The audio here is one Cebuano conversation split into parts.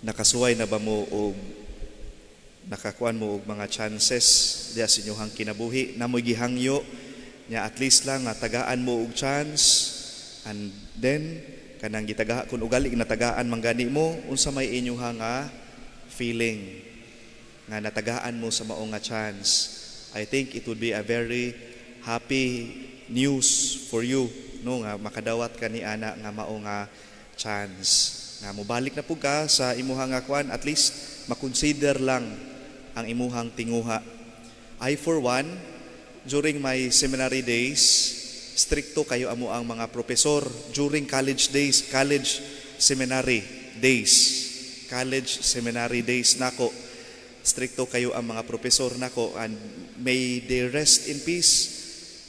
Nakasuway na ba mo og nakakuan mo og mga chances diya sa inyong kinabuhi na mo'y gihangyo nya, at least lang nga tagaan mo og chance, and then kanang gitaga kun ugali natagaan man gani mo, unsa may inyuha nga feeling nga natagaan mo sa mao nga chance? I think it would be a very happy news for you, no, nga makadawat ka ni ana nga mao nga chance nga mobalik na pud ka sa imuha nga kwan, at least makonsider lang ang imuhang tinguha. I, for one, during my seminary days, strikto kayo amo ang mga profesor during college days, college seminary days. College seminary days nako. Strikto kayo ang mga profesor nako, and may they rest in peace.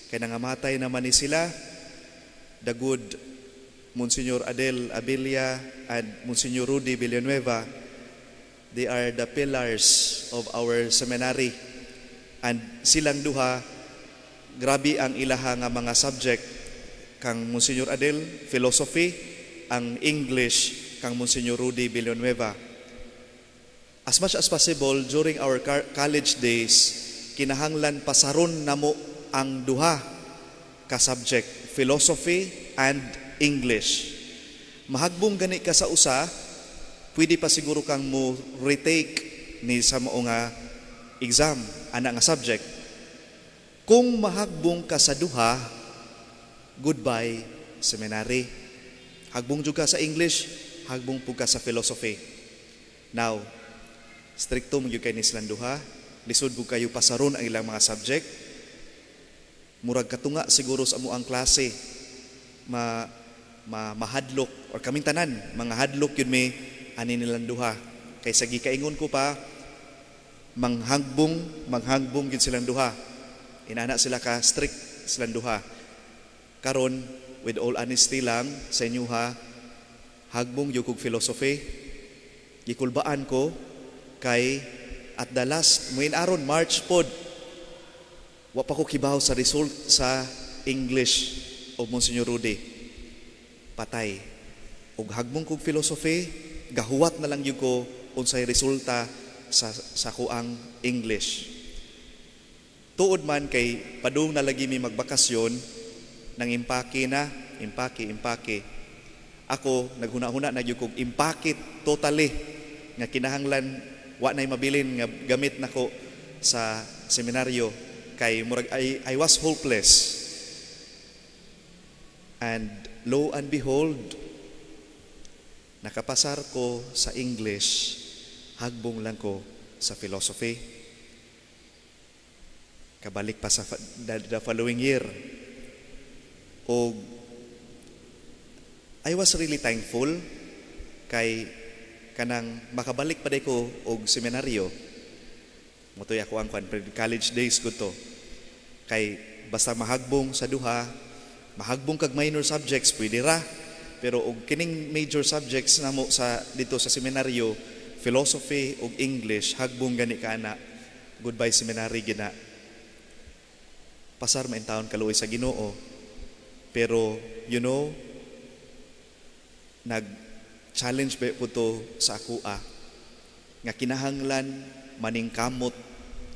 Kay nangamatay naman ni sila, the good Monsignor Adel Abilia and Monsignor Rudy Villanueva. They are the pillars of our seminary. And silang duha, grabe ang ilaha nga mga subject. Kang Monsignor Adel, philosophy, ang English, kang Monsignor Rudy Villanueva. As much as possible, during our college days, kinahanglan pasaron namo ang duha ka subject, philosophy and English. Mahagbong gani ka sa usa, pwede pa siguro kang mo retake ni sa mao nga exam ana nga subject. Kung mahagbong ka sa duha, goodbye seminary. Hagbong jud ka sa English, hagbong pud ka sa philosophy. Now, strikto mo gyud kay ni silang duha, lisod pud kayo pasaron ang ilang mga subject. Murag katunga siguro sa amo ang klase ma, ma mahadlok or kaming tanan mga hadlok yun may ani nilang duha kay sa gikaingon ko pa, manghagbong manghagbong gyud silang duha. Inana sila ka strict silang duha. Karon, with all honesty lang sa inyo ha, hagbong gyud kog philosophy. Gikulbaan ko kay at the last muin aron March pod, wa pa ko kibaw sa result sa English o Monsignor Rudy. Patay. Ug hagbong kog philosophy, gahuwat na lang gyud ko unsay resulta sa kuang English. Tuod man kay padung na lagi mi magbakasyon, nang impake na, impake, impake. Ako, naghuna-huna na gyud kog impake totally nga kinahanglan wa nay mabilin nga gamit nako sa seminaryo kay murag I was hopeless. And lo and behold, nakapasar ko sa English, hagbong lang ko sa philosophy. Kabalik pa sa the following year. O I was really thankful kay kanang makabalik pa ko og seminaryo. Mao toy ako ang kwan, college days ko to. Kay basta mahagbong sa duha, mahagbong kag minor subjects, pwede ra. Pero og kining major subjects namo sa dito sa seminaryo, philosophy ug English, hagbong gani ka ana, goodbye seminary gina. Pasar man taon, kaluoy sa Ginoo. Pero nag challenge ba po to sa akoa nga kinahanglan maningkamot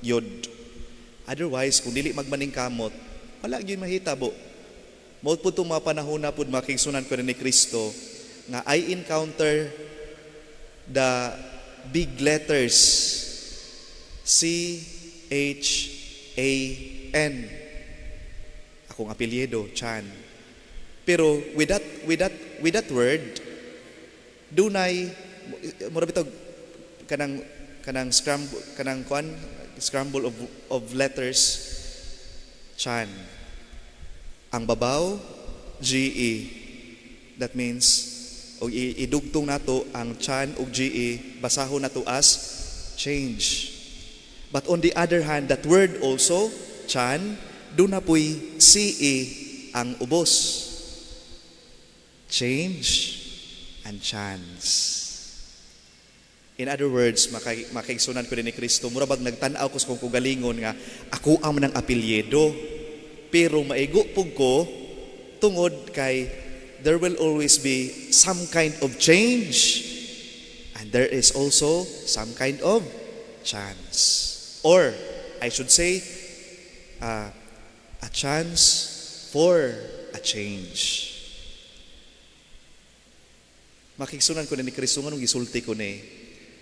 yod. Otherwise, kung dili magmaningkamot, wala gyud mahitabo. Mao po itong mga panahon na pud, mga kaigsuonan ko ni Kristo, nga I encounter the big letters C H A N. Akong apelyido, Chan. Pero with that word, dunay mura bitaw kanang scramble, kanang kwan, scramble of letters. Chan. Ang babaw, GE. That means og idugtong nato ang Chan ug GE, basahon nato as change. But on the other hand, that word also, Chan, duna puy CE ang ubos. Change and chance. In other words, makaigsuonan ko ni Kristo, mura bag nagtan-aw ko sa kong kaugalingon nga ako ang manang apelyido. Pero maigo pug ko tungod kay there will always be some kind of change And there is also some kind of chance. Or, I should say, a chance for a change. Makigsunan ko na ni Kristo, nganong gisulti ko ni?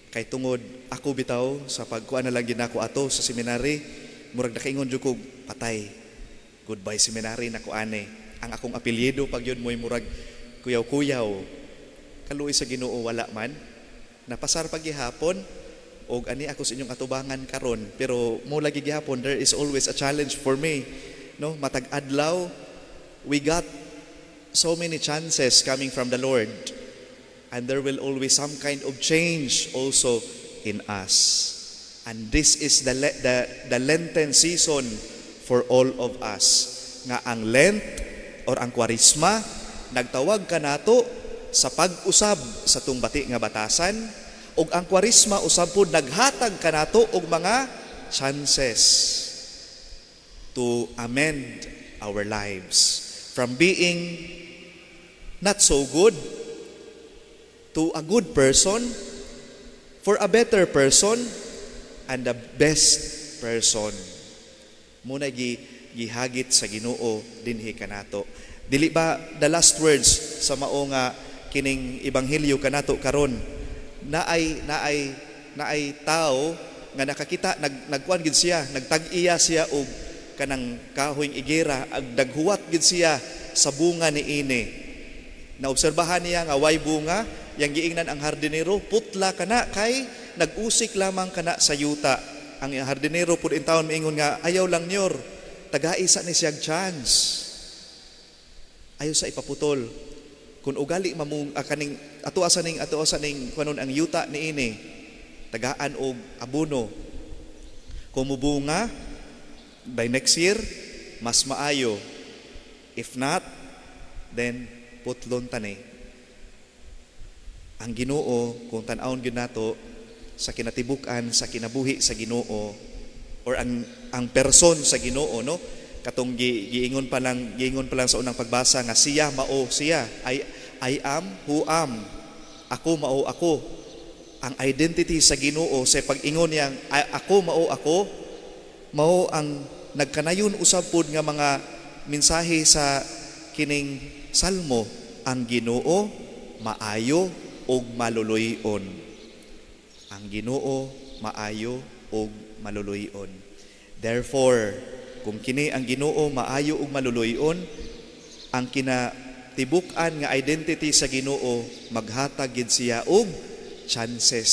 Kay tungod ako bitaw sa pagkuan na lang ginako ato sa seminary, murag nakaingon jud kog, "Patay. Goodbye seminary na ko ane." Ang akong apelyido pag yun mo'y murag kuyaw-kuyaw. Kaluoy sa Ginoo, wala man. Napasar pag gihapon og ani ako sa inyong atubangan karon, pero mo lagi gihapon there is always a challenge for me, no? Matag adlaw we got so many chances coming from the Lord, and there will always some kind of change also in us. And this is the Lenten season for all of us. Nga ang Lent or ang Kwaresma nagtawag kanato sa pag-usab sa atong bati nga batasan, ug ang Kwaresma usab pod naghatag kanato og mga chances to amend our lives from being not so good to a good person, for a better person, and the best person. Muna gihagit sa Ginoo dinhi kanato. Dili ba the last words sa mao nga kining ebanghelyo kanato karon, naay naay naay tao nga nakakita, nagkuan gid siya, nagtag-iya siya og kanang kahoy igera ag naghuwat gid siya sa bunga ni ini. Naobserbahan niya nga way bunga. Yang giingnan ang hardinero, "Putla kana kay nag-usik lamang kana sa yuta." Ang hardinero pud intawon miingon nga, "Ayaw lang nyor, tagai sa ni siyag chance. Ayaw sa ipaputol. Kung ugali mamung kaning ato asa ning kuanon ang yuta ni ini, tagaan og abono. Kung mubunga by next year, mas maayo. If not, then putlon tani." Ang Ginoo, kung tan-awon gyud nato sa kinatibuk-an sa kinabuhi sa Ginoo or ang person sa Ginoo, no, katong giingon pa lang sa unang pagbasa nga siya mao siya, "I am who am," "Ako mao ako." Ang identity sa Ginoo sa pag-ingon niyang "Ako mao ako," mao ang nagkanayon usab pod nga mga mensahe sa kining salmo, ang Ginoo maayo ug maluluy-on. Ang Ginoo maayo ug maluluy-on. Therefore, kung kini ang Ginoo maayo ug maluluy-on, ang kinatibuk-an nga identity sa Ginoo, maghatag gid siya og chances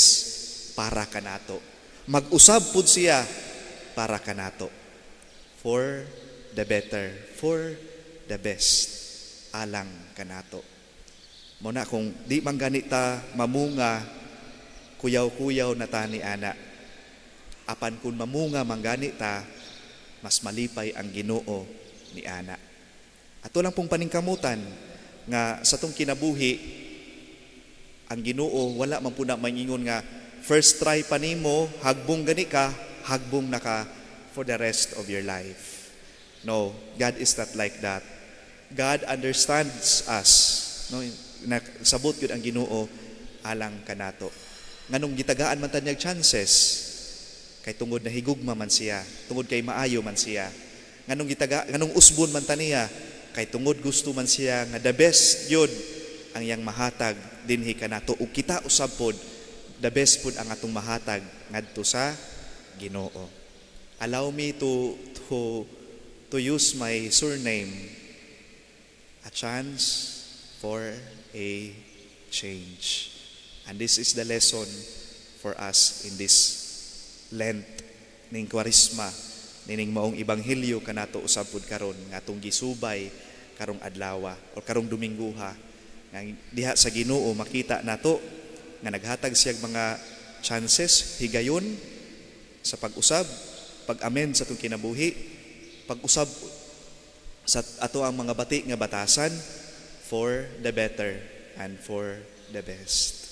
para kanato. Mag-usab pud siya para kanato. For the better, for the best, alang kanato. Mo na kung di man gani ta mamunga, kuyaw-kuyaw na ta ni ana. Apan kung mamunga man gani ta, mas malipay ang Ginoo ni ana. Ato lang pong paningkamutan nga sa tong kinabuhi, ang Ginoo wala man po na mangingon nga first try pa nimo, hagbong gani ka, hagbong na ka for the rest of your life. No, God is not like that. God understands us. No, sabot yun ang Ginoo alang kanato. Nganong gitagaan man ta niyag chances? Kay tungod na higugma man siya, tungod kay maayo man siya. Nganong usbon man ta niya? Kay tungod gusto man siya nga the best yun ang iyang mahatag dinhi kanato, ug kita usab pod, the best pod ang atong mahatag ngadto sa Ginoo. Allow me to use my surname, a chance for a change. And this is the lesson for us in this Lent, ning Kwaresma, nining maong ebanghelyo kanato usab pud karon nga atong gisubay karong adlawa o karong Domingguha, nga diha sa Ginoo makita nato nga naghatag siya mga chances, higayon sa pag-usab, pag-amend sa atong kinabuhi, pag-usab sa ato ang mga bati nga batasan for the better and for the best.